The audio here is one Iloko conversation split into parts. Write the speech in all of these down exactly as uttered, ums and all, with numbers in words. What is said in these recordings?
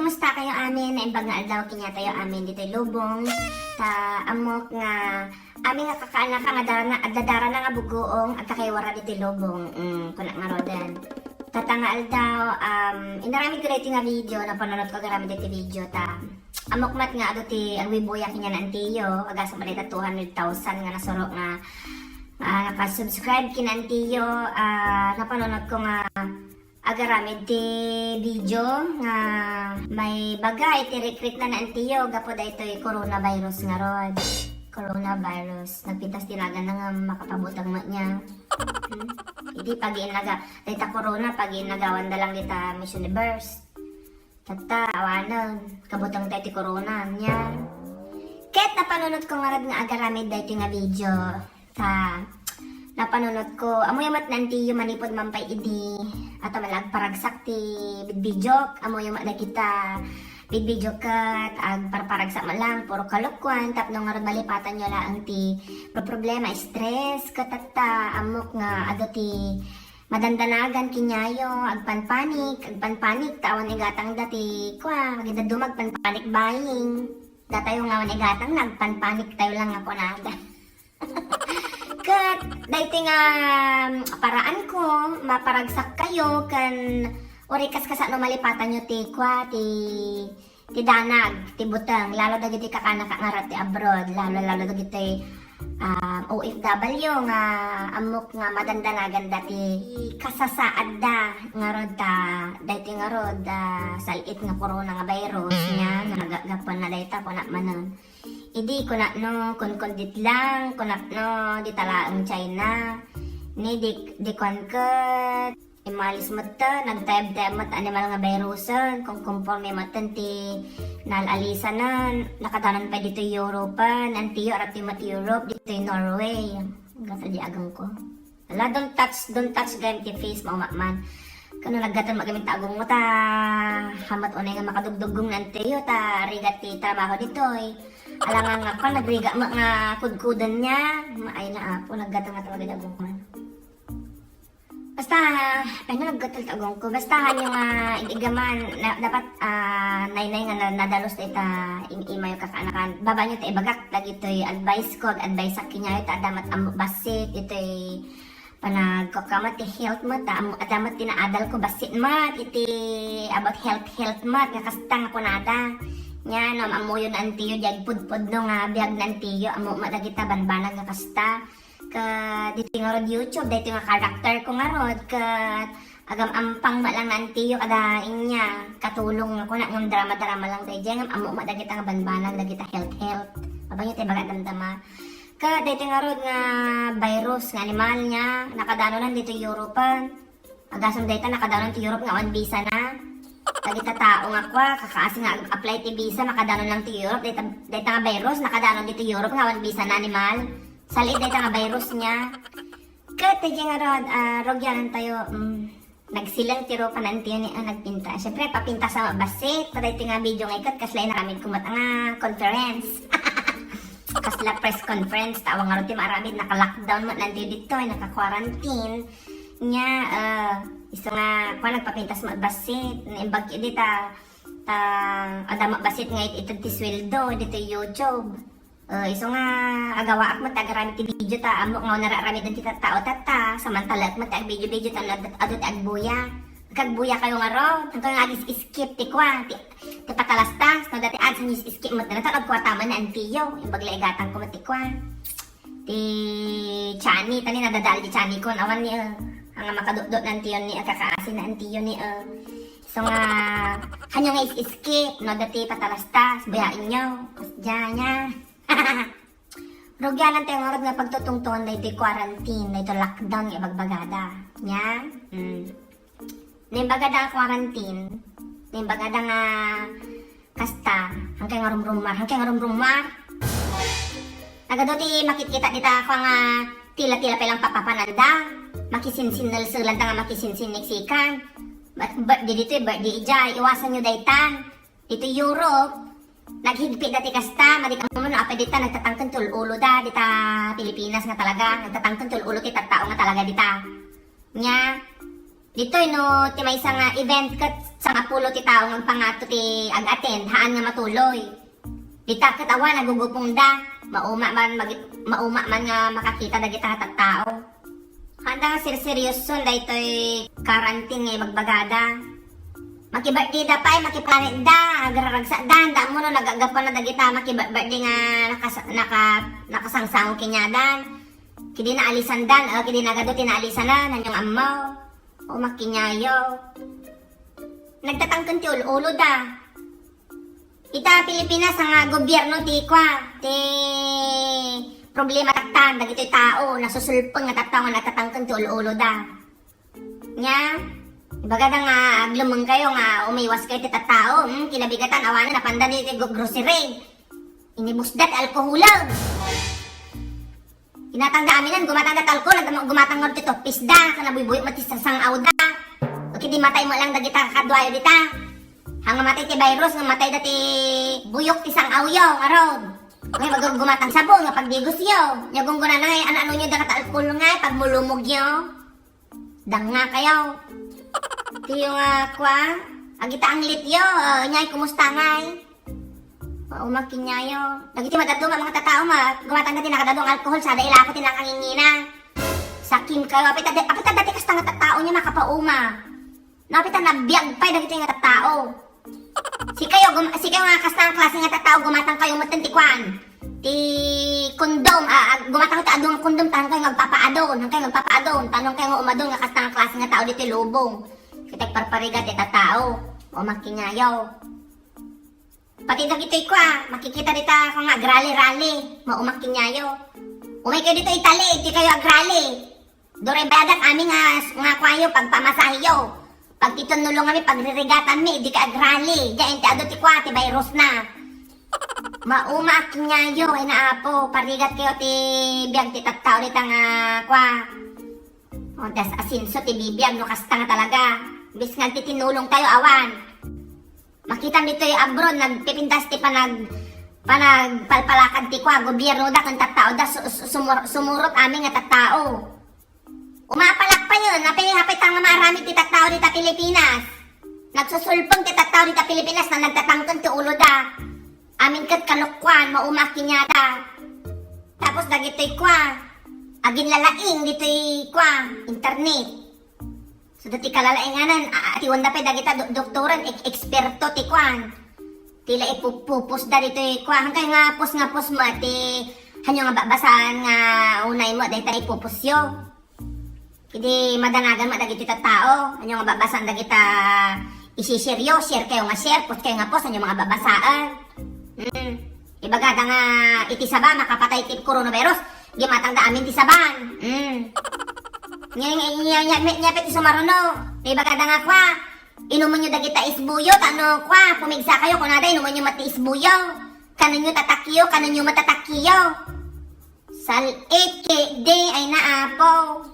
Kumusta kayo amin? Naimbag nga aldaw kaniatayo amin ditoy lubong. Ta ammok nga amin nga kakaanaka nga darana, adda darana nga bugoong, agka kayo warra ditoy lubong. Mm, kuna nga roden. Tatta nga aldaw, um, inaramid ko daytoy nga video, napanunot ko agaramid daytoy video, ta ammok met nga adu ti agbubuya kaniana antiyo, agasem met dayta two hundred thousand nga nasuro nga, ah, naka-subscribe kaniana antiyo, ah, napanunot ko nga agaramid ti video nga maibaga iti rikritna ni antiyo gapu daytoy coronavirus ngarud. Coronavirus, nagpintas ti naganna nga makapabuteng met niya. Hmm? Idi pagiinnaga, dayta corona, pagiinnagawanda lang dita Miss Universe. Tatta, awanen, kabutengta iti corona, nia. Ket napanunot ko ngarud nga agaramid daytoy nga video. Ta, napanunot ko, ammoyo met ni antiyo manipud man pay idi, ato man la agparagsak ti bidbidiok, ammoyo met dagita bidbidiok ket agparparagsak met lang, puro kalokoan, tapno ngarud malipatanyo laeng ti problema, stress, ket tatta, ammok nga adu ti madandanagan kaniayo, agpanpanik, agpanpanik, ta awan igatangda ti, kua, agidaduma agpanpanik buying. Datayo nga awan igatangna, agpanpanik tayo lang nga kunada. Ket, daytoy nga, um, paraanko, maparagsak kayo, ken, uri kas kasano malipatanyo ti, kua, ti, ti danag, ti buteng, lalo dagiti kakaanaka nga arrat ti abroad, lalo, lalo dagiti, um, O F W nga ammok nga madandanaganda ti kasasaadda ngarud ta, daytoy ngarud, ah, sal-it nga corona nga virus nia, nga nagagapuanna dayta, kunak manen. Idi kunakno, kunkundit lang, kunakno, dita laeng China, ni di, di kuan ket, Imalis met ta, nagtayabtayab met animal nga virusen, konkonporme met ti naalalisanen, nakadanon pay ditoy Europe, nantiyo, arap ti met Europe, ditoy Norway. Gasa di agangko. Ala, don't touch, don't touch gayam ti face, maumakman. Kano naggaton magamin ta agong mo ta, hamat unay nga makadugduggong nantiyo, ta rigat ti trabaho ditoy. Alangan nga pa, nagriga met nga kudkuden niya. Maay na apo, naggaton nga talaga di agong man. Basta, ay, nalaggat ti agongko. Basta, hanyo nga, ig-, igaman, na, dapat, ah, naynay nga na, nadalus dayta im-, imayo kakaanakan. Babaanyo ta ibagak, dagitoy advice ko, ag-advice ak kenyayo, ta adda met ammok bassit, itoy panagkakamat ti health met, ta, am-, adda met ti naadal ko, bassit met, iti about health, health met, nga kasta nga kunada. Nya, no, ammoyo na antiyo, di agpudpudno nga biag na antiyo, ammo met dagita banbanag nga kasta. Ket ditoy ngarud YouTube, daytoy nga character ko ngarud, ket agam-ampang met lang na antiyo kada inya, katulong nga kunak ngem drama-drama lang daydiay, ngem ammo met dagita nga banbanag, dagita health-health. Babaanyo ta ibaga damdama. Ket daytoy ngarud nga virus nga animal nia, nakadanonan ditoy Europe. Agasem dayta, nakadanon ti Europe nga awan visa na. Dagita tao nga kua, kakaasi nga ag-apply ti visa, makadanon lang ti Europe. Dayta, dayta nga virus, nakadanon ditoy Europe nga awan visa na, animal. Sal-it dayta nga virus nia. Ket, daydiay ngarud, ah, rugianan tayo, mm, nagsileng ti rupa na antiyo ni, ah, nagpinta. Siyempre, papintas a bassit, ta daytoy nga video nga iket, kasla inaramid ko met nga conference. Kasla press conference, ta awan ngarud ti maaramid, naka-lockdown met na antiyo ditoy, naka-quarantine. Nya, eh, isu nga, kua, nagpapintas met bassit, naimbag idi ta, ta, adda met bassit nga it-, ited ti sueldo, ditoy YouTube. Eh, isu nga, agawaak met ti agaramid ti video ta, ammok nga unararamid ti tattao tatta, samantalaek met ti agvideo-video ta, adu, adu ti agbuya. Agbuya kayo ngarud, hangkan nga agis-skip ti kua, ti, ti patalastas, no, dati ads, agis-skip met na, ta, agkua taman na antiyo, imbag la igatang ko met ti kua. Ti Chani, tani nadadaal ti Chani ko, awan ni, eh, nga makadukdok na antiyo ni, eh, kakaasi na antiyo ni, eh. So nga, hanyo nga is-iski, no, dati patalastas, buyain nyo. Diyan, yan. Rugianan tayo nga nga pagtutungtungan na ito'y quarantine, na ito'y lockdown nga ibagbagada. Yan. Mm. Naimbagada nga quarantine, naimbagada nga kasta, hangkay nga rumrumar, hangkay nga rumrumar. Nagadu ti makitkita dita ako nga tila-tila pa ilang papapananda. Makisinsinnalselan ta nga makisinsinniksikan. Bat-, birthday dito, birthday ijay. Iwasan nyo daytan. Dito Europe, naghigpit dati kasta, madi ka mo no, apay dita, nagtatangken ti ul-ulo da, dita Pilipinas nga talaga. Nagtatangken ti ul-ulo ti tattao nga talaga dita. Nya, Ditoy no ti maysa nga event ket sangapulo ti tao nga pangato ti ag-attend, haan nga matuloy. Dita ket awan nagugupongda. Mauma man magi-, mauma man nga makakita dagita nga tattao. Haanda nga serseryoson daytoy quarantine nga ibagbagada. Makibirthdayda pay, makiplanetda, agraragsakda, haan da ammo no nagagapuan dagita makibirthday nga nakas-, naka-, nakasangsango kaniadan. Kidi naalisandan, o kidi nagadu ti naalisanan, haan nga ammo. O makinyayo. Nagtatangken ti ul-uloda. Ita Pilipinas nga gobyerno ti kua, ti problema taktan, dagitoy tao, nasusulpeng nga tattao nga nagtatangken ti ul-uloda. Nya, ibagada nga aglemmengkayo nga umiwaskayo ti tattao, hmm, kinabigatan, awanen, napanda ditoy gro-, grocery. Inibusda ti alkohola. Ginatangda aminan, gumatangda ti alcohol, nagdam-, gumatang ngarud ti toothpaste da, ken nabuybuyo met ti sang-awda. Ket di matay met lang dagita kakaduayo dita. Haan nga matay ti virus, nga matayda ti buyok ti sang-awyo, ngarud. Ngay, magur-, gumatang sabon, nga pagdigosyo. Nya gunggonana ngay, ano-anonyo dagita alcohol ngay, pagmulumogyo. Dangngakayo. Tiyo nga, kua, agita anglityo, eh, nyay, kumusta ngay? Mauma kinyayo. Dagiti madaduma nga tattao, ma-, gumatangda ti nakadaduma nga alkohol, sada ilako ti nakangingina. Sakimkayo, apay ta, apay ta dati kasta nga tattao nya makapauma. No, apay ta nabiag pay dagiti nga tattao. Sikayo, gum-, sikayo nga kasta nga klase nga tattao, gumatangkayo metten ti kuan. Ti kondom, ah, ah, gumatang ti adu nga kondom, ta haankayo nga agpapaadun, haankayo nga agpapaadun, ta no haankayo nga umadun nga kasta nga klase nga tao ditoy lubong. Ket agparparigat ti tattao. O, makinyayo. Pati dagitoy kua, makikita dita kua nga agrali-rali, maumakinyayo. Umaykayo ditoy Italy, ditoy kayo agrali. Duray bayadak amin nga, nga kuayo, pagpamasaheyo. Pagtitunulong kami, pagririgatanmi, dika agrali. Diay ti adu ti kua, ti virus na. Mauma a kinyayo, ay naapo, parigat kayo ti biag ti tattao dita nga kua. O, das asenso ti bibiag no kasta nga talaga. Imbes nga ti tinulong tayo, awan. Makitam ditoy abroad, nagpipintas ti panag-, panagpalpalakad ti kua, gobyerno da, ken tattao da, su-, su-, sumur-, sumurot amin nga tattao. Umapalak pa yun, apay, apay ta nga maaramid ti tattao dita Pilipinas. Nagsusulpeng ti tattao dita Pilipinas, na nagtatangken ti ulo da. Amin ket kalokuan, mauma a kinyada. Tapos dagitoy kua, aginlalaing ditoy kua, internet. So, dati kalalainganan, a-, atiwanda pay dagita do-, doktoran, ek-, eksperto ti kuan. Ti la ipupupos da ditoy kuan. Hankay nga pos nga pos mo, ti hanyo nga babasaan nga unay mo, dayta ipupos yo. Idi madanagan mo dagiti tattao, hanyo nga babasaan dagita isi-share yo, share kayo nga share, post kayo nga post, hanyo nga babasaan. Mm. Ibagada nga iti saba, makapatay ti coronavirus, gimatang da amin ti saban. Mm. Nya, nya, nya, nya, nya, nya, pati sumaruno. Ibagada nga kua, inumenyo dagita isbuyo, ta no kua, pumigsa kayo, kunada, inumenyo met ti isbuyo. Kanenyo tatakyo, kanenyo met tatakyo. Sal-it, kidi, ay naapo.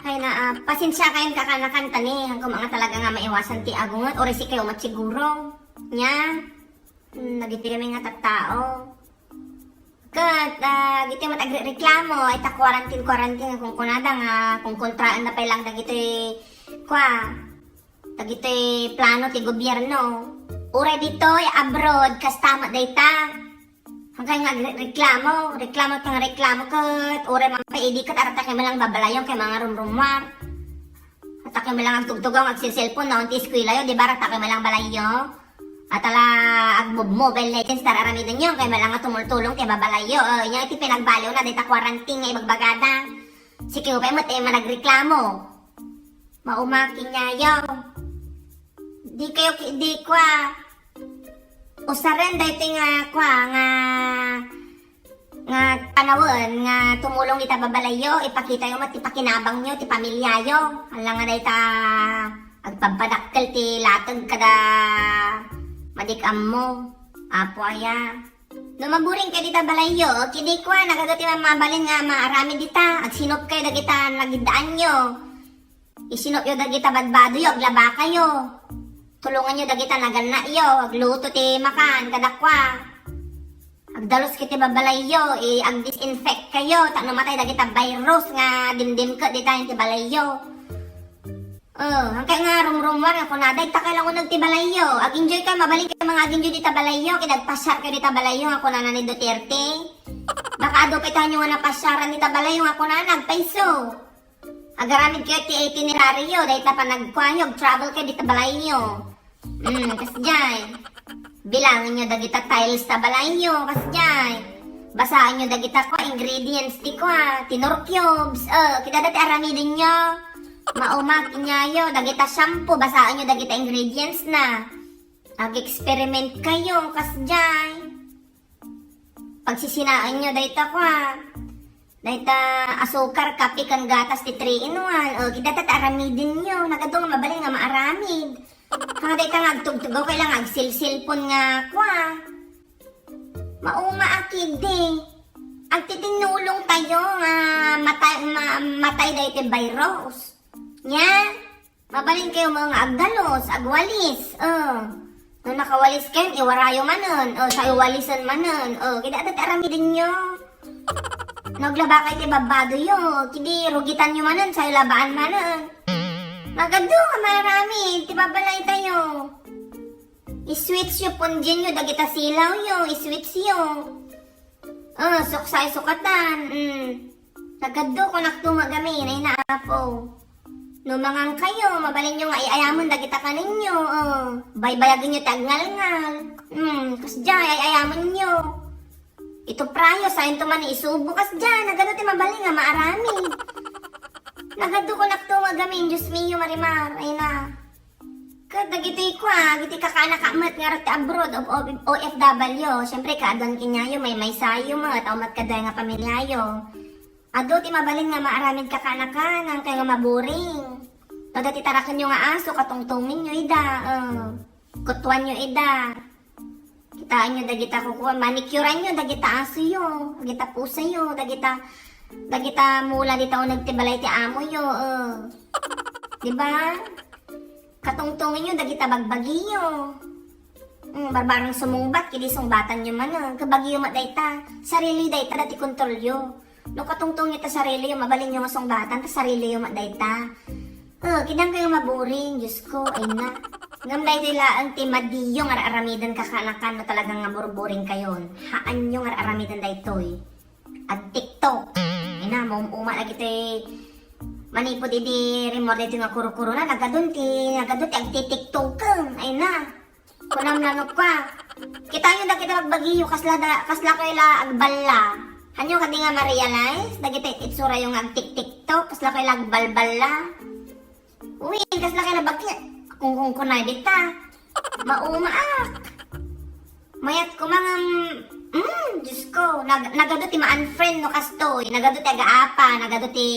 Ay naapo. Pasensia kayon kakanakan, tani, hangko nga talaga nga maiwasan ti agunget, o risi kayo met siguro. Nya. Hmm, dagiti kami nga tattao. Ket, ah, dagiti met agrereklamo, ay ta quarantine, quarantine, kunkunada nga, kunkontraan na pay lang dagiti, kua, dagiti plano ti gobyerno. Uray ditoy, abroad, kasta met dayta. Hankay nga agrereklamo, reklamo ti nga reklamo ket, uray man pay idi ket arata kay malang babalayon kay mga rumrumwar. Ata kay malang agtugtugaw nga agselselpon, naon ti eskwela yo, di ba, rata kay malang balayyo? Ata la ag-Mobile Legends, tar aramiden yo, kay malang nga tumultulong ti babalayyo. O, inya iti pinagbaliw na, dayta quarantine nga ibagbagada. Sikayo pay met, eh, managreklamo. Mauma kinyayo. Di kayo ki-, di kwa. Usaren daytoy nga kwa, nga nga panawen nga tumulong ita babalayyo, ipakitayo met ti pakinabangyo, ti pamilyayo. Ala nga dayta agpabpadakkel ti lateg kada madik ammo. Apo aya. No maburing kay dita balayyo, kidi kwa, nagaga ti mabalin nga maaramid dita, agsinup kayo dagita nagiddaanyo. Isinupyo dagita badbadoyo, aglabakayo. Tulonganyo dagita nagannayo, agluto ti makan kadakua. Agdalus kiti babalayyo, i-, agdisinfect kayo, ta no matay dagita virus nga dimdimket dita iti balayyo. Oh, hangkay nga rumrummuar nga kunada, "Dita kayo lang uneg ti balayyo. Ag-enjoy kayo, mabalin kayo nga ag-enjoy dita balayyo. Ket agpasiar kayo dita balayyo," nga kunana ni Duterte. Baka adu pay tayo nga napasiaran dita balayyo nga kunana, agpayso. Agaramid kayo ti itineraryo, dayta panagkuayo, travel kayo dita balayyo. Mm, kasdiay. Bilangen nyo dagita tiles ta balayyo, kasdiay. Basaen nyo dagita kua, ingredients ti kua, Knorr cubes. Eh, kidada ti aramiden nyo. Maumak inyayo, dagita shampoo, basaen nyo dagita ingredients na. Ag-experiment kayo, kasdiay. Pagsisinaen nyo dayta kua, dayta asukar, kape, ken gatas ti three in one. O, kidata ti aramiden nyo. Nagadu nga mabalin nga maaramid. Kanga dayta nga agtugtugaw, kailangan agsilsilpon nga kua. Mauma a kidi. Agtitinnulong tayo nga matay, ma-, matay dayta virus. Nya? Mabalin kayo nga agdalus, agwalis. Eh, no nakawalis kayo, iwarayo manen. Eh, sayo walisen manen. Eh, kidata ti aramiden nyo. Naglaba kayo ti babbado yo. Kidi rugitan nyo manen, sayo labaan manen. Nagadu nga maaramid ti babalay tayo. I-switch yo, pundyen nyo, dagita silaw yo, i-switch yo. Ah, suksay sukatan. Mm. Nagadu ko nakto nga gamin, ay na, Apo. No mangan kayo, mabalin nyo nga ay-ayamen dagita kaninyo. Oh, baybayagen nyo ti agngalngal. Mm, kasdiay, ay-ayamen nyo. Ito prayo, sayon to man isubo, kasdiay. Nagadu ti mabalin nga maaramid. Nagadu ko nakto nga gamin, Diyos mio, Marimar. Ay na. Ket dagiti kua, dagiti kakaanaka met nga arut ti abroad, of, of, O F W, siyempre, kaaduan kenyayo, maymaysayo met, awan met kadua nga pamiliayo. Adu ti mabalin nga maaramid kakaanaka, nangkay nga maburing. No, dati tarakenyo nga aso, katungtongenyo ida, eh, kutuanyo ida. Kitaenyo dagita kukua, manicureanyo dagita asoyo, dagita pusayo, dagita, dagita mula dita uneg ti balay ti amoyo, eh. Di ba? Katungtongenyo dagita bagbagiyo. Mm, barbarang sumungbat, kidi sungbatanyo manen. Kabagiyo met dayta. Sarili dayta, dati kontrolyo. No katungtongyo ta sariliyo, mabalinyo nga sungbatan ta sariliyo met dayta. Eh, kidang kayo maburing, Diyos ko, ay na. Ngem daytoy laeng ti madiyo nga ar-aramiden kakaanakan no talagang nga burburing kayon. Haanyo nga ar-aramiden daytoy. Ag-TikTok. Ay na, maum-uma lagi ti manipud idi rimmuar daytoy nga kuro-kuro na, nagadun ti, nagadun ti agti-TikTok. Ay na. Kunam lang kua. Kitaenyo dagiti bagbagiyo, kasla da, kasla kayo la agballa. Hanyo kadi nga ma-realize dagiti itsurayo nga agtik-TikTok, kasla kayo la agbalballa. Uy, kasla kayo la bagki. Kung, kung kunay dita. Maumaak. Mayat ko mga, mm, Diyos ko, nag, nagadu ti ma-unfriend no kastoy, nagadu ti agaapa, nagadu ti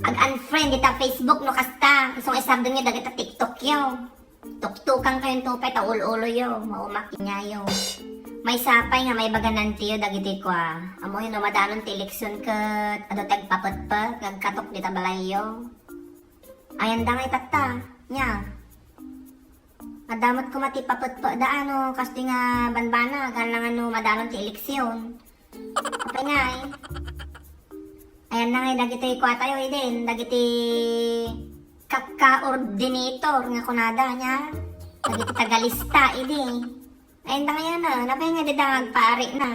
ag-unfriend dita Facebook no kasta. Isung isardengyo dagita TikTok yo. Tuktukan kayon to pay ta ul-uloyo, maumak inyayo. Maysa pay nga maibaganan tiyo dagiti kua. Ammoyo no madanon ti eleksyon ket adu ti agpapetpet nga agkatok dita balayyo. Ayanda nga itatta, nya. Adda met koma ti papetpet da ano, kastoy nga banbana, aganna nga no madanon ti eleksyon. Apay ngay? Ayan na ngay dagiti kua tayo, idin, dagiti kaka-ordinator nga kunada nya. Dagiti tagalista, idi. Ayan da ngayon, ah, napay nga dida nga agpari na.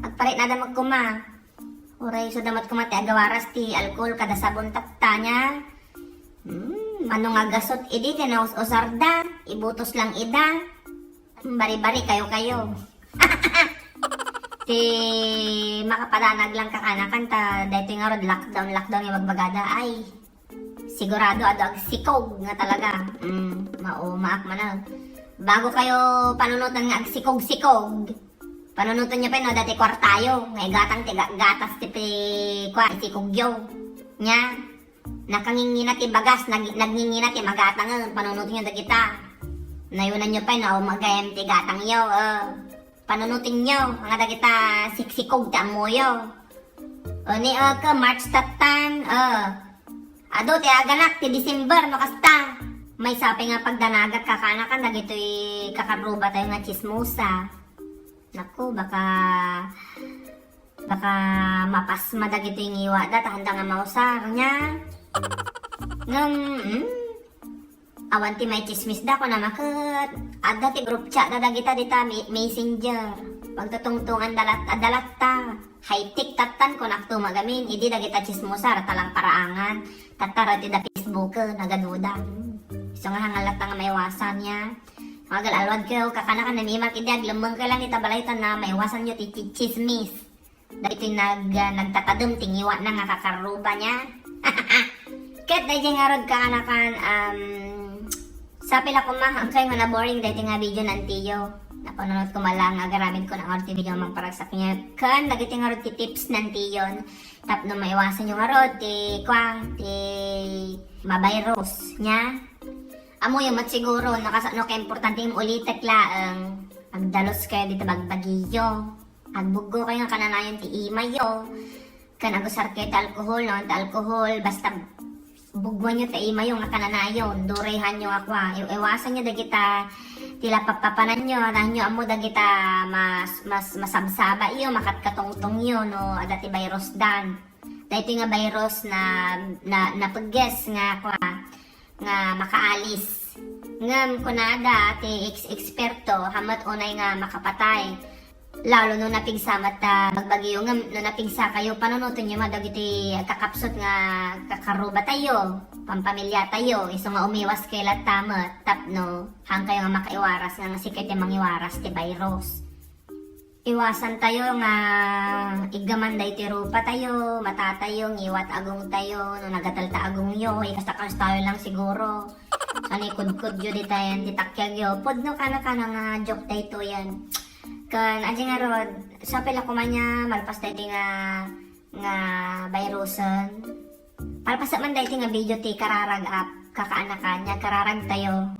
Agpari na da magkuma. Uray, so damat kuma ti agawaras ti alcohol kada sabon tatta nya. Hmm, mano nga gasot idi, ti naus-usar da. Ibutos lang ida. Bari-bari kayo-kayo. Ti makapadanag lang kakanakan ta daytoy ngarud lockdown, lockdown nga magbagada. Ay, sigurado adu agsikog nga talaga. Mm, mao, maak manag. Bago kayo panunutan nga agsikog-sikog, panunutan nyo pa no, dati kwartayo, nga igatang ti ga-, gatas ti pi-, kwa, isikogyo. Nya, Nakangingina ti bagas, nag-, nagngingina ti magatang, eh, panunutenyo dagita. Nayunanyo pay no, magayam ti gatangyo, eh. Panunutenyo, nga dagita siksikog ti ammoyo. O, ni, eh, ka March tatan, eh. Adu ti aganak ti December, no kasta. Maysa pay nga pagdanagak kakanakan dagitoy kakarruba tayo nga chismosa. Naku, baka Baka mapasma dagitoy ngiwada, ta handa nga mausar, nya. Ngem, mm, Awan ti maitsismisda, kunana ket adda ti group chat da dagita dita me-, messenger. Pagtutungtongan dalat-, adda latta. High-tech tattan kunakto magamin. Idi dagita chismosa, rata lang paraangan. Tatta, rati da Facebook, nagaduda. Hmm. Isu nga hangan latta nga maiwasan ya. Magal-alwad kayo, kakanakan namimak idi aglemmeng kayo lang ita balay ta na maiwasan yo ti chi-, chismis. Dagiti nag-, ah, nagtatadem ti ngiwatna nga kakaruba niya. Ket daydiay ngarud kakanakan, um, sapay la koma, haankayo nga na-boring daytoy nga video nantiyo. Napanunot ko man lang, agaramid ko na ngarud ti video nga mangparagsak niya. Ken dagiti ngarud ti tips nantiyon. Tapno maiwasan yo ngarud ti, kuan, ti mavirus niya. Ammoyo met siguro, no, kasano kaimportante nga ulitek laeng. Agdalus kayo dita bagbagiyo. Agbuggo kayo nga kananayon ti imayo. Ken agusar kayo ti alcohol, no? Ti alcohol, basta buggoan yo ti imayo nga kananayon. Durehan yo nga kua. I-, iwasan yo dagita ti lapappapanan yo. Haan yo ammo dagita mas, mas masabsaba yo, makatkatungtong yo, no? Adda ti virus dan. Daytoy nga virus na, na, napegges nga kua, nga makaalis. Ngem kunada ti eks-, eksperto, haan met unay nga makapatay. Lalo no napigsa met ta bagbagiyo, ngem no napigsa kayo, panunoten yo met dagiti agkakapsut nga kakarubatayo, pampamilyatayo, isu nga umiwas kayo latta met tapno haankayo nga makaiwaras nga, nga sikayo ti mangiwaras ti virus. Iwasan tayo nga iggaman daytoy rupa tayo, mata tayo, ngiwat agong tayo, no nagatal ta agong yo, ikasta-kasta yo lang siguro. Saan ikudkod yo ditayan ti takyag yo. Pudno kana-kana nga joke daytoy yan. Ken, adi ngarud, sapay la koma niya, malpas daytoy nga, nga virusen. Palpasen man daytoy nga video ti kararag apo, kakaanakan, nia kararag tayo.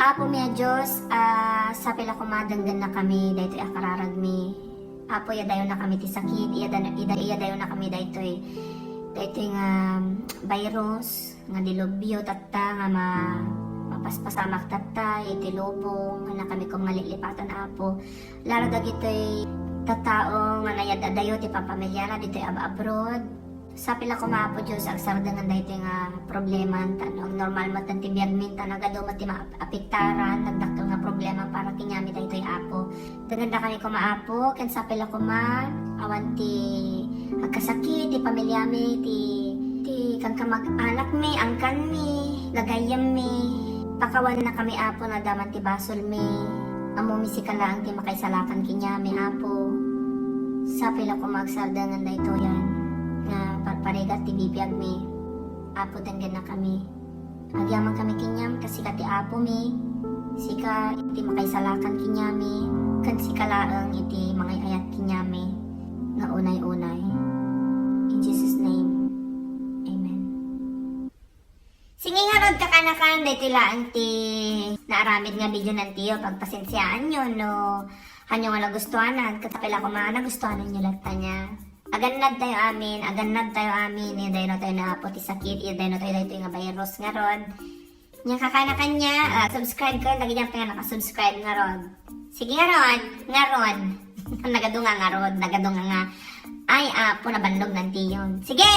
Apo mi a Dios, a, sapay la koma denggennakami daytoy a kararagmi. Apo, iyadayonnakami ti sakit, iyada-, ida-, iyadayonnakami daytoy, daytoy nga virus, nga dilubyo tatta, nga ma-, mapaspasamak tatta iti lubong, haannakami koma nga liplipatan, Apo. Lalo dagitoy tattao nga nayad-adayo ti pampamiliana ditoy ab-, abroad. Sapay la koma, Apo Dios, agsardengen daytoy nga problema, ta no agnormal metten ti biagmi, ta nagadu met ti maapektaran, nagdakkel nga problema para kaniami daytoy, Apo. Denggendakami koma, Apo, ken sapay la koma, awan ti agkasakit ti pamiliami, ti, ti kankamag-anakmi, angkanmi, gagayyemmi. Pakawannakami, Apo, no adda man ti basolmi. Ammomi sika laeng ti makaisalakan kaniami, Apo. Sapay la koma agsardengen daytoyan nga parparigat ti bibiagmi. Apo, denggennakami. Agyamankami kaniam ta sika ti Apomi. Sika ti makaisalakan kaniami, ken sika laeng iti mangay-ayat kaniami nga unay-unay. In Jesus' name, amen. Sige ngarud, kakanakan, daytoy laeng ti naaramid nga video nantiyo. Pagpasensiaanyo no haanyo nga nagustuanan, ket sapay la koma nagustuananyo latta nia. Agannad tayo amin, agannad tayo amin, iyadayonatayo ni Apo ti sakit, iyadayonatayo daytoy nga virus ngarud. Nia kakanakan nia, ah, subscribe kayo, dagiti ampay nga naka-subscribe ngarud. Sige ngarud, ngarud. Nagadu nga ngarud, nagadu nga nga. Ay, Apo, nabannog nantiyon. Sige!